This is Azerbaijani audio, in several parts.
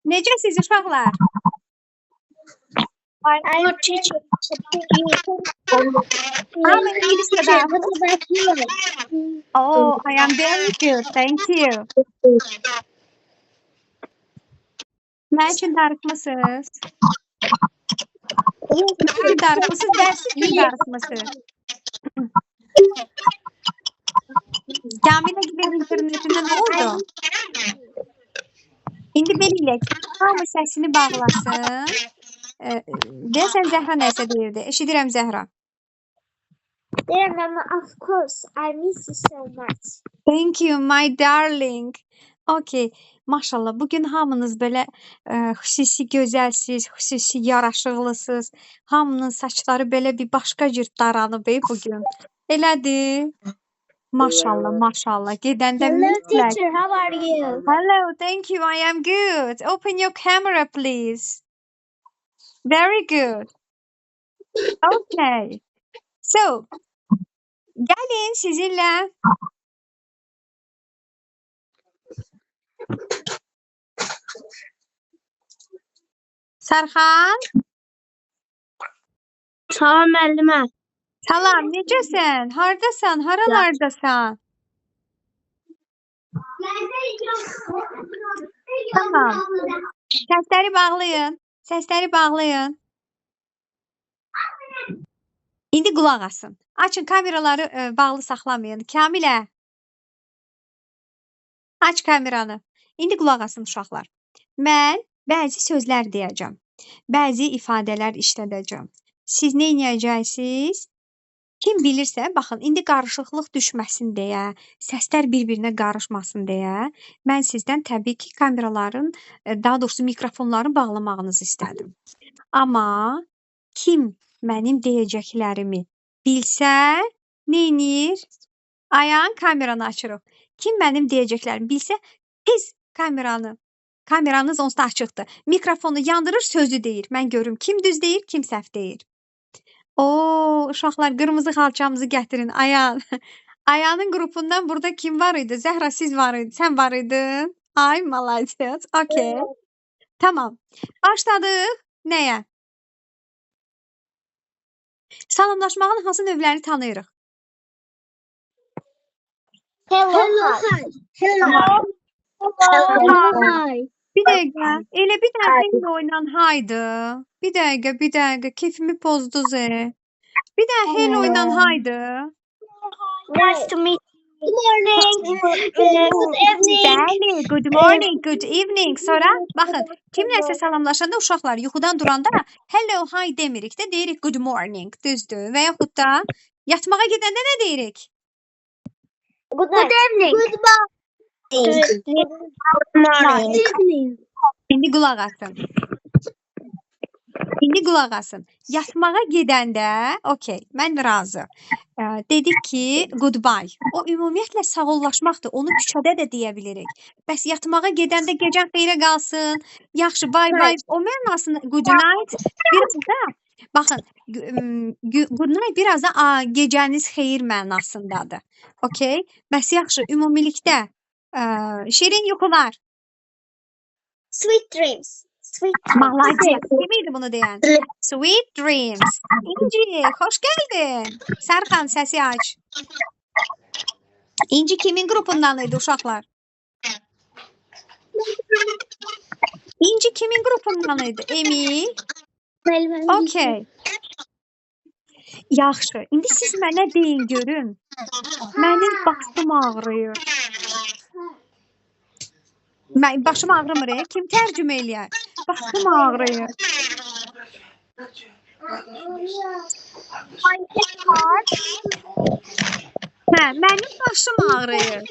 Necəsiz uşaqlar? I'm a teacher. Hamı ingiliscə Teacher, danışır. what about you? Oh, I am very good. Thank you. Nə üçün darıxmısınız? Nə üçün darıxmısınız? Dərs üçün darıxmısınız? Kamilə gidin internetinə nə oldu? İndi belə eləyək. Hamı səsini bağlasın. Deyəsən Zəhra nəsə deyirdi. Eşidirəm Zəhra. Dear Mama, of course, I miss you so much. Thank you, my darling. Okay, maşallah, bu gün hamınız belə xüsusi gözəlsiz, xüsusi yaraşıqlısınız. Hamının saçları belə bir başqa cür daranıb bu gün. Elədir? Maşallah, maşallah. Gedəndə Hello, mütləq. teacher. How are you? Hello, thank you. I am good. Open your camera, please. Very good. Okay. So, gəlin sizinlə Sərxan, Salam müəllimə. Salam, necəsən? Hardasan? Haralardasan? Tamam. Səsləri bağlayın. Səsləri bağlayın. İndi qulaq asın. Açın kameraları bağlı saxlamayın. Kamilə, aç kameranı. İndi qulaq asın uşaqlar. Mən bəzi sözlər deyəcəm. Bəzi ifadələr işlədəcəm. Siz nə edəcəksiniz? Kim bilirsə, baxın, indi qarışıqlıq düşməsin deyə, səslər bir-birinə qarışmasın deyə, mən sizdən təbii ki, kameraların, daha doğrusu mikrofonların bağlamağınızı istədim. Amma kim mənim deyəcəklərimi bilsə, neynir? Ayan, kameranı açırıq. Kim mənim deyəcəklərimi bilsə, tez kameranı, kameranız onsuz da açıqdır. Mikrofonu yandırır, sözü deyir. Mən görüm kim düz deyir, kim səhv deyir. Oo, uşaqlar, qırmızı xalçamızı gətirin. Ayan. Ayanın qrupundan burada kim var idi? Zəhra, siz var idi. Sən var idin. Ay, молодец. Okay. Tamam. Başladıq. Nəyə? Salamlaşmağın hansı növlərini tanıyırıq? Hello, hi. Hello. Hello, hi. Bir dəqiqə. Elə bir dənə hello ilə haydı. Bir dəqiqə, bir dəqiqə. Keyfimi pozdunuz. E. Bir dənə hello ilə haydı. Nice to meet you. Good morning. Good evening. Bəli, good morning, good evening. Sonra baxın, kimləsə salamlaşanda uşaqlar yuxudan duranda hello, hi demirik də, deyirik good morning, düzdür? Və yaxud da yatmağa gedəndə nə deyirik? Good night. Good evening. Goodbye. Good morning. Evening. İndi qulaq asın. İndi qulaq asın. Yatmağa gedəndə, okay, mən razı. Dedik ki, goodbye. O ümumiyyətlə sağollaşmaqdır. Onu küçədə də deyə bilirik. Bəs yatmağa gedəndə gecən xeyrə qalsın. Yaxşı, bye bye. O mənasında good night biraz da baxın, good night biraz da gecəniz xeyir mənasındadır. Okay? Bəs yaxşı, ümumilikdə şirin yuxular. Sweet dreams. Sweet dreams. Молодец. Kim idi bunu deyən? Sweet dreams. İnci, xoş gəldin. Sərxan, səsi aç. İnci kimin qrupundan idi uşaqlar? İnci kimin qrupundan idi? Emil. Okay. Yaxşı. İndi siz mənə deyin görüm. Mənim başım ağrıyır. Mən başım ağrımır, e? Kim tərcümə eləyər? Başım ağrıyır. My head hurts. Hə, mənim başım ağrıyır.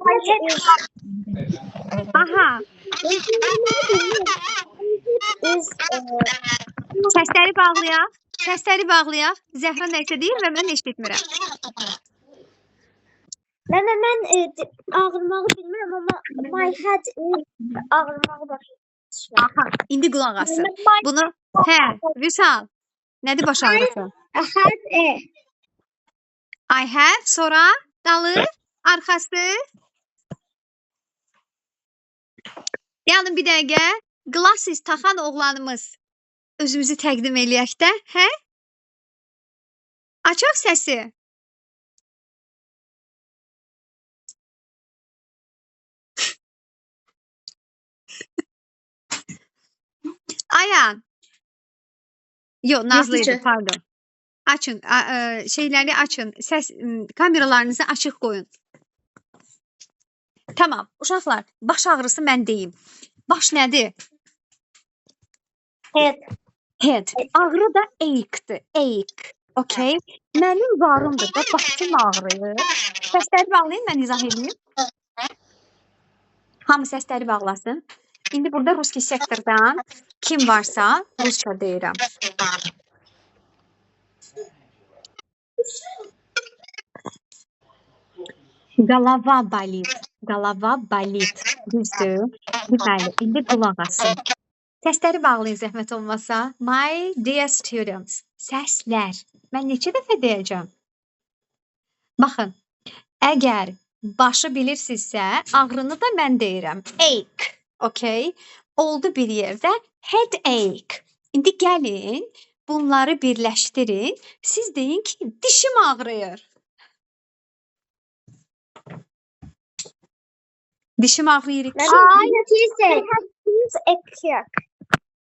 My head hurts. Aha, Is səsləri bağlayaq. Səsləri bağlayaq. Zəhra nəsə deyir və mən eşitmirəm. Mən ağrımağı bilmirəm amma my head is ağrımağı başa düşmürəm. Aha, indi qulaq asın. Bunu, hə, Vüsal. Nədir baş ağrısı? Head a. I have, sonra dalı, arxası. Yəni bir dəqiqə glasses taxan oğlanımız özümüzü təqdim eləyək də, hə? Açaq səsi. Ayan. Yox, Nazlı idi, teacher. Pardon. Açın, şeyləri açın. Səs kameralarınızı açıq qoyun. Tamam, uşaqlar, baş ağrısı mən deyim. Baş nədir? Head. Head. Ağrı da ache-dir. Ache. Okay? Mənim varımdır da, başım ağrıyır. Səsləri bağlayın, mən izah edeyim. Hamı səsləri bağlasın. İndi burada ruski sektordan kim varsa rusça deyirəm. Голова болит. Голова болит. Düzdür? Deməli, indi qulaq asın. Səsləri bağlayın zəhmət olmasa. My dear students, səslər. Mən neçə dəfə deyəcəm? Baxın, əgər başı bilirsinizsə, ağrını da mən deyirəm. Ache, okay? Oldu bir yerdə headache. İndi gəlin, bunları birləşdirin. Siz deyin ki, dişim ağrıyır. Dişim ağrıyır. I have toothache.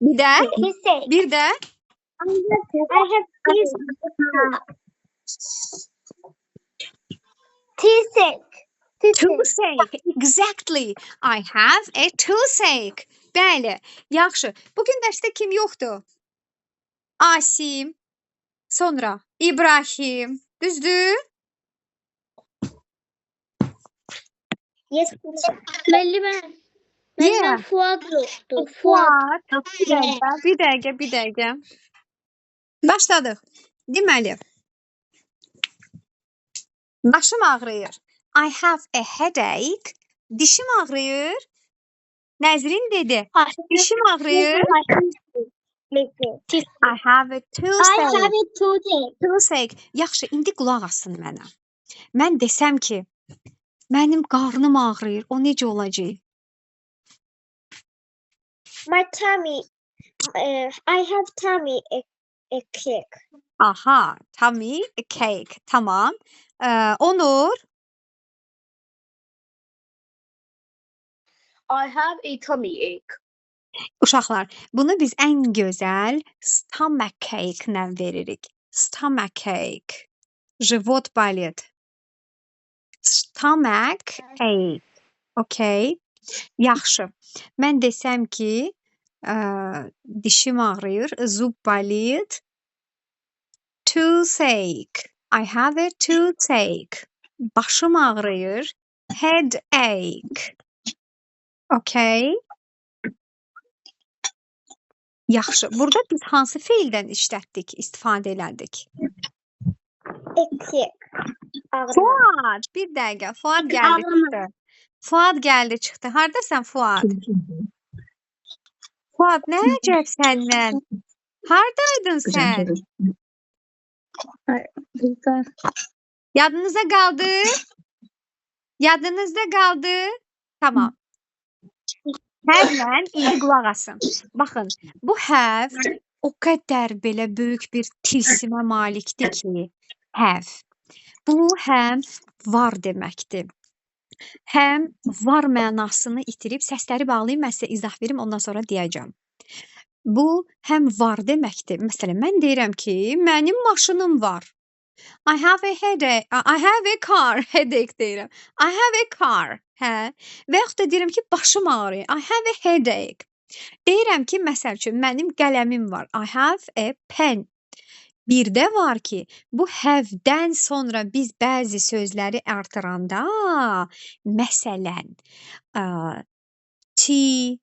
Bir də, Toothache. bir də I have toothache. Toothache. Exactly. I have a toothache. Bəli. Yaxşı. Bugün dərsdə kim yoxdur? Asim. Sonra İbrahim. Düzdür? Yes. Müəllimə, Yeah. məndən Fuad yoxdur. Fuad. Fuad. Bir dəqiqə, bir dəqiqə, bir dəqiqə. Başladıq. Deməli, başım ağrıyır. I have a headache. Dişim ağrıyır. Nəzrin dedi. Dişim ağrıyır. I have a I toothache. have a toothache. Toothache. Yaxşı, indi qulaq asın mənə. Mən desəm ki, mənim qarnım ağrıyır, o necə olacaq? My tummy. I have tummy ache. Aha, tummy ache. Tamam. Onur, I have a tummy ache. Uşaqlar, bunu biz ən gözəl stomachache-lə veririk. Stomachache. Живот болит. Stomach ache. Okay. Yaxşı. Mən desəm ki, dişim ağrıyır, zub болит. Toothache. I have a toothache. Başım ağrıyır. Headache. Okay. Yaxşı. Burada biz hansı feildən işlətdik, istifadə elədik? Ache. Ağrı. Fuad, bir dəqiqə. Fuad gəldi, çıxdı. Fuad gəldi, çıxdı. Hardasan Fuad? Fuad, nə əcəb səndən? Hardaydın sən? Burada. Yadınızda qaldı? Yadınızda qaldı? Tamam. Həmən indi qulaq asın. Baxın, bu have o qədər belə böyük bir tilsimə malikdir ki, have. Bu həm var deməkdir. Həm var mənasını itirib, səsləri bağlayım, mən sizə izah verim, ondan sonra deyəcəm. Bu həm var deməkdir. Məsələn, mən deyirəm ki, mənim maşınım var. I have a headache. I have a car. Headache deyirəm. I have a car. Hə. Və yaxud da deyirəm ki, başım ağrıyır. I have a headache. Deyirəm ki, məsəl üçün mənim qələmim var. I have a pen. Bir də var ki, bu have-dən sonra biz bəzi sözləri artıranda, məsələn, tea,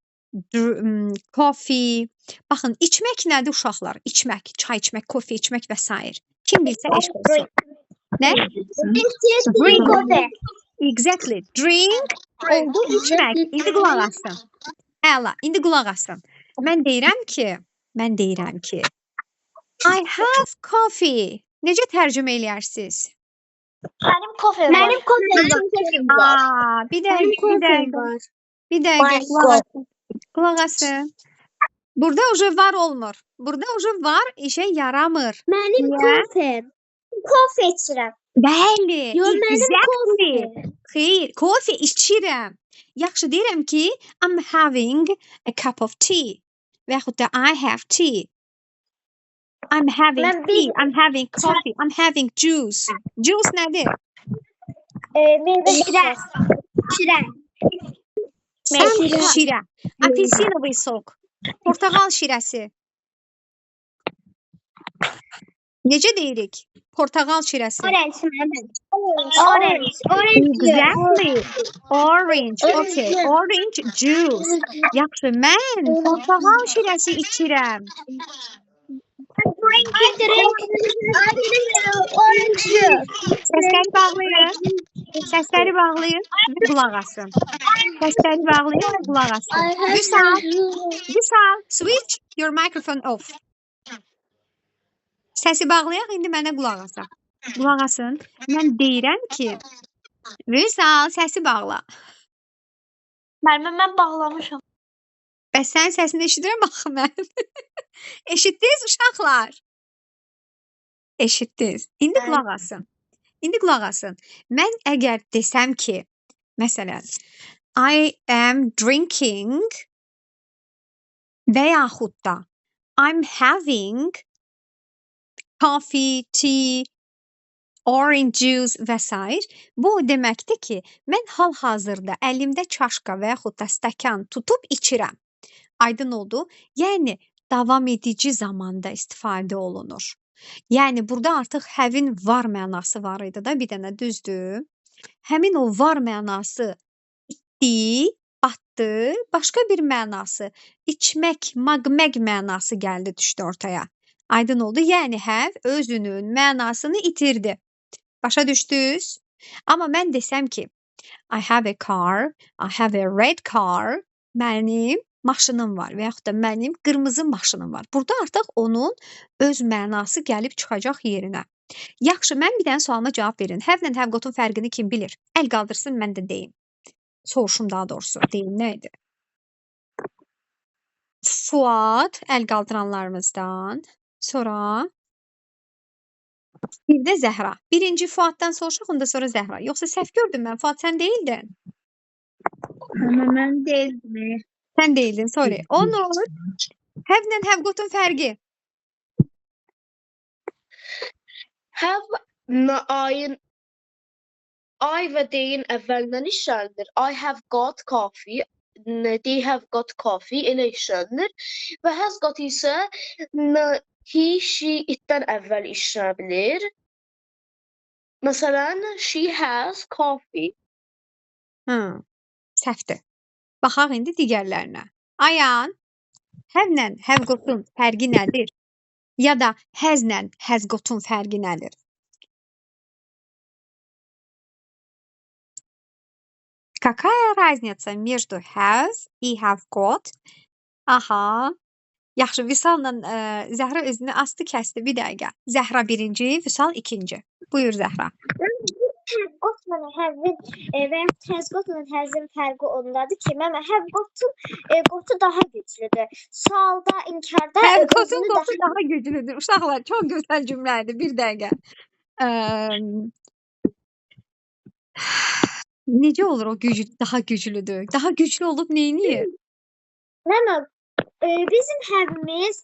coffee. Baxın, içmək nədir uşaqlar? İçmək, çay içmək, kofe içmək və sair. Kim bilsə eşq olsun. Nə? Drink coffee. Exactly. Drink oldu içmək. İndi qulaq asın. Əla, indi qulaq asın. Mən deyirəm ki, I have coffee. Necə tərcümə eləyərsiniz? Mənim kofem var. Mənim kofem var. Aa, bir dəqiqə, bir dəqiqə. var. Bir dəqiqə My qulaq asın. Qulaq asın. Burada уже var olmur. Burada уже var işə yaramır. Mənim Niyə? kofem. Kofe içirəm. Bəli, Yox, mənim exactly. kofem. Xeyr, kofe içirəm. Yaxşı deyirəm ki, I'm having a cup of tea. Və yaxud da I have tea. I'm having Mən tea, bir I'm having coffee, I'm having juice. Juice nədir? Meyvə Şirə. şirəsi. Şirə. Tam Şirə. şirə. Apelsinovый sok. Portağal şirəsi. Necə deyirik? Portağal şirəsi. Orange mənim. Orange. Orange. Exactly. Orange. Okay. Orange juice. Yaxşı, mən portağal şirəsi içirəm. I drink. I drink orange juice. Səsləri bağlayın. Səsləri bağlayın və qulaq asın. Səsləri bağlayın və qulaq asın. Vüsal, Vüsal, switch your microphone off. Səsi bağlayaq, indi mənə qulaq asaq. Qulaq asın. Mən deyirəm ki, Vüsal, səsi bağla. Müəllimə mən bağlamışam. Bəs sənin səsini eşidirəm axı mən. Eşitdiniz uşaqlar? Eşitdiniz. İndi Bəli. qulaq asın. İndi qulaq asın. Mən əgər desəm ki, məsələn, I am drinking və yaxud da I'm having coffee, tea, orange juice və sair. Bu o deməkdir ki, mən hal-hazırda əlimdə çaşka və yaxud da stəkan tutub içirəm. Aydın oldu? Yəni davam edici zamanda istifadə olunur. Yəni burada artıq have-in var mənası var idi da bir dənə, düzdür? Həmin o var mənası itdi, batdı, başqa bir mənası, içmək, maqməq mənası gəldi, düşdü ortaya. Aydın oldu? Yəni have özünün mənasını itirdi. Başa düşdünüz? Amma mən desəm ki, I have a car, I have a red car, mənim maşınım var və yaxud da mənim qırmızı maşınım var. Burada artıq onun öz mənası gəlib çıxacaq yerinə. Yaxşı, mən bir dənə sualıma cavab verin. Have-lə have got-un fərqini kim bilir? Əl qaldırsın, mən də deyim. Soruşum daha doğrusu. Deyim, nə idi? Fuad, əl qaldıranlarımızdan. Sonra bir də Zəhra. Birinci Fuaddan soruşaq, ondan sonra Zəhra. Yoxsa səhv gördüm mən. Fuad, sən deyildin. Amma mən deyildim. Sən deyildin, sorry. Onur, have-lə have got-un fərqi. Have ayın I və they-in əvvəlindən işlənir. I have got coffee. They have got coffee elə işlənir. Və has got isə he, she, it-dən əvvəl işlənə bilir. Məsələn, she has coffee. Hı, səhvdir. Baxaq indi digərlərinə. Ayan, have-lə have got-un fərqi nədir? Ya da has-lə has got-un fərqi nədir? Какая разница между has и have got? Aha. Yaxşı, Vüsalla Zəhra özünü astı, kəsdi. Bir dəqiqə. Zəhra birinci, Vüsal ikinci. Buyur Zəhra. Have got-la have-in və yaxud has got-la has-in fərqi ondadır ki, mənim have got-un qotu daha güclüdür. Sualda, inkarda Have got-un özünü qotu daha güclüdür. Uşaqlar, çox gözəl cümlədir. Bir dəqiqə. Necə olur o güc daha güclüdür? Daha güclü olub neyniyir? Mənim bizim have-imiz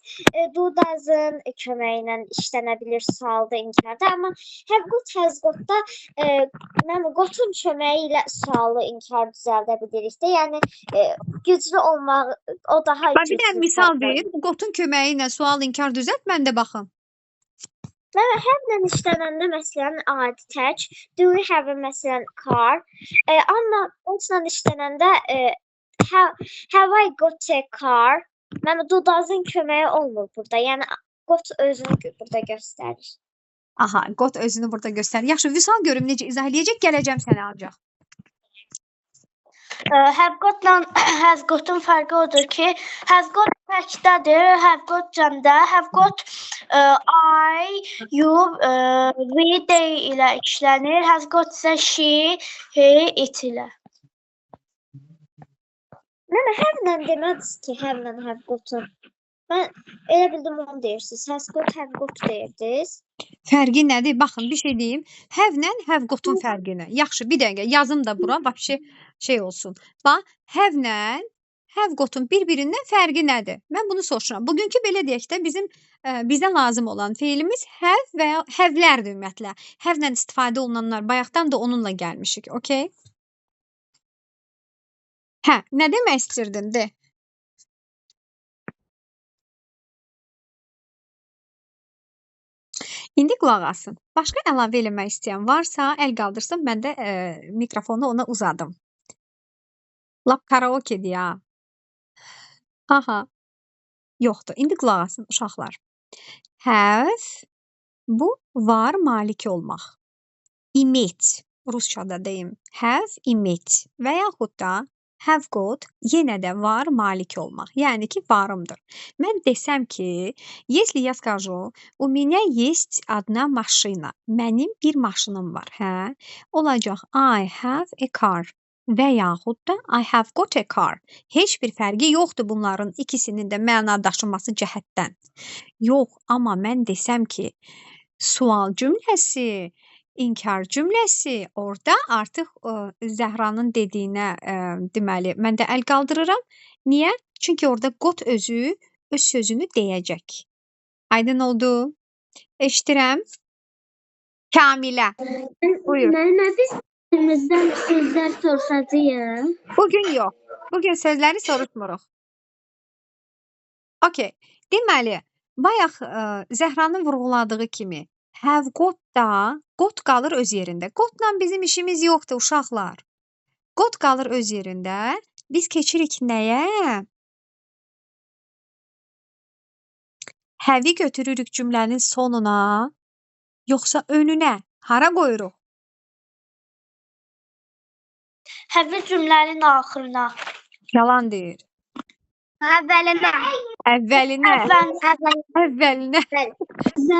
do does-ın köməyi ilə işlənə bilir sualda, inkarda, amma have got, has got-da mənim got-un köməyi ilə sualı inkar düzəldə bilirik də. Yəni güclü olmaq o daha Bax, bir dənə güclü misal fərq ver. Bu got-un köməyi ilə sual inkar düzəlt, mən də baxım. Mənim have-lə işlənəndə məsələn adi tək do you have a məsələn car? Amma got-la işlənəndə have I got a car? Mənim do does-ın köməyi olmur burada. Yəni got özünü burada göstərir. Aha, got özünü burada göstərir. Yaxşı, Vüsal görüm necə izah eləyəcək, gələcəm sənə ancaq. Have got-la has got-un fərqi odur ki, has got təkdədir, have got cəmdə, have got I, you, we, they ilə işlənir, has got isə she, he, it ilə. Mənə have-lə demədiniz ki, have-lə have got-un. Mən elə bildim onu deyirsiniz. Has got, have got deyirdiniz. Fərqi nədir? Baxın, bir şey deyim. Have-lə have got-un fərqini. Yaxşı, bir dəqiqə yazım da bura, vəbşe şey olsun. Bax, have-lə have got-un bir-birindən fərqi nədir? Mən bunu soruşuram. Bugünkü belə deyək də bizim bizə lazım olan feilimiz have və ya have-lərdir ümumiyyətlə. Have-lə istifadə olunanlar bayaqdan da onunla gəlmişik. Okay? Hə, nə demək istəyirdin? De. İndi qulaq asın. Başqa əlavə eləmək istəyən varsa, əl qaldırsın, mən də mikrofonu ona uzadım. Lap karaokedir ya. Aha. Yoxdur. İndi qulaq asın uşaqlar. Have bu var, malik olmaq. Иметь rusçada deyim. Have, иметь və yaxud da have got yenə də var, malik olmaq. Yəni ki, varımdır. Mən desəm ki, если я скажу, у меня есть одна машина. Mənim bir maşınım var, hə? Olacaq I have a car və yaxud da I have got a car. Heç bir fərqi yoxdur bunların ikisinin də məna daşıması cəhətdən. Yox, amma mən desəm ki, sual cümləsi, inkar cümləsi, orada artıq Zəhranın dediyinə, deməli, mən də əl qaldırıram. Niyə? Çünki orada got özü öz sözünü deyəcək. Aydın oldu? Eşidirəm. Kamilə. Buyur. Müəllimə, biz birimizdən sözlər soruşacağıq. Bugün yox. Bugün sözləri soruşmuruq. Okay. Deməli, bayaq Zəhranın vurğuladığı kimi have got da got qalır öz yerində. Gotla bizim işimiz yoxdur uşaqlar. Got qalır öz yerində. Biz keçirik nəyə? Have-i götürürük cümlənin sonuna, yoxsa önünə? Hara qoyuruq? Have-i cümlənin axırına. Yalan deyir. Əvvəlinə. Əvvəlinə. Əvvəlinə. Əvvəlinə. Əvvəlinə.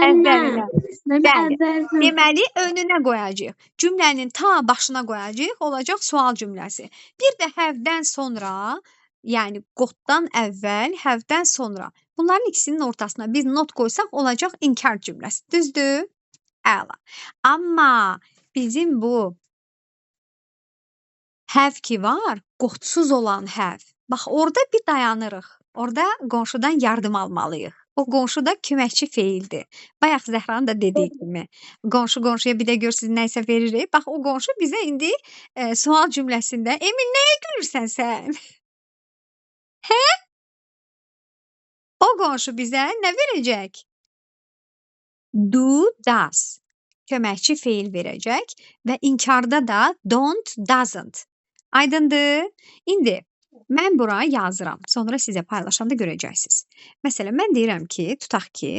Əvvəlinə. Mənim Bəli. əvvəlinə. Deməli, önünə qoyacağıq. Cümlənin ta başına qoyacağıq, olacaq sual cümləsi. Bir də have-dən sonra, yəni got-dan əvvəl, have-dən sonra. Bunların ikisinin ortasına biz not qoysaq, olacaq inkar cümləsi. Düzdür? Əla. Amma bizim bu have ki var, gotsuz olan have. Bax, orada bir dayanırıq. Orada qonşudan yardım almalıyıq. O qonşu da köməkçi feildir. Bayaq Zəhranın da dediyi kimi, qonşu qonşuya bir də gör siz nə isə veririk. Bax, o qonşu bizə indi sual cümləsində, Emin, nəyə gülürsən sən? Hə? O qonşu bizə nə verəcək? Do, does. Köməkçi feil verəcək və inkarda da don't, doesn't. Aydındır? İndi mən bura yazıram. Sonra sizə paylaşanda görəcəksiniz. Məsələn, mən deyirəm ki, tutaq ki,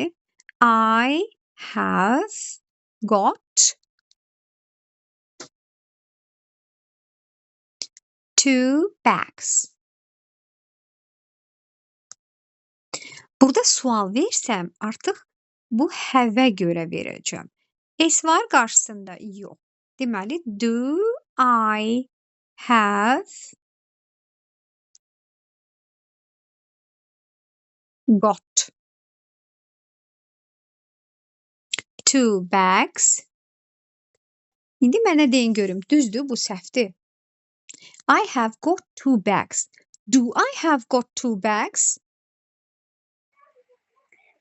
I have got two bags. Burada sual versəm, artıq bu have-ə görə verəcəm. S var qarşısında? Yox. Deməli, do I have got two bags? İndi mənə deyin görüm, düzdür, bu səhvdir. I have got two bags. Do I have got two bags?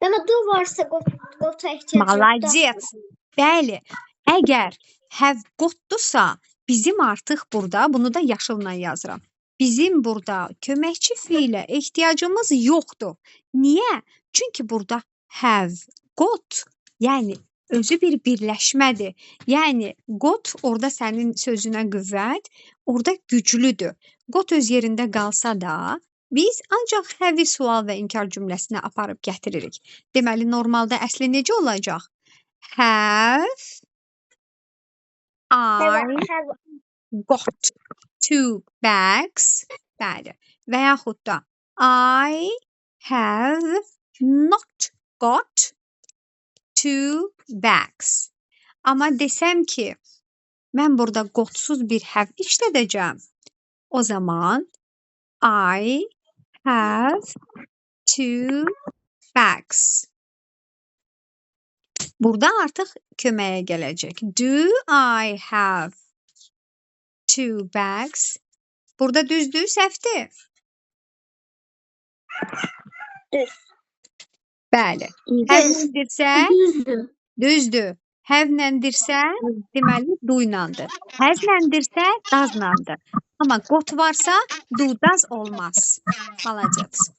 Amma do varsa got-a ehtiyac yoxdur. Молодец. Bəli, əgər have gotdursa, bizim artıq burada, bunu da yaşılla yazıram. Bizim burada köməkçi feilə ehtiyacımız yoxdur. Niyə? Çünki burada have got, yəni özü bir birləşmədir. Yəni got orada sənin sözünə qüvvət, orada güclüdür. Got öz yerində qalsa da, biz ancaq have-i sual və inkar cümləsinə aparıb gətiririk. Deməli, normalda əsli necə olacaq? Have I Have got two bags? Bəli. Və yaxud da I have not got two bags. Amma desəm ki, mən burada gotsuz bir have işlədəcəm, o zaman I have two bags. Burada artıq köməyə gələcək. Do I have two bags? Burada düzdür, səhvdir? Düz. Bəli. Have-ləndirsə, Düzdür. düzdür. Have-ləndirsə, deməli do-ylandır. Has-ləndirsə, does-landır. Amma got varsa, do, does olmaz. Молодец.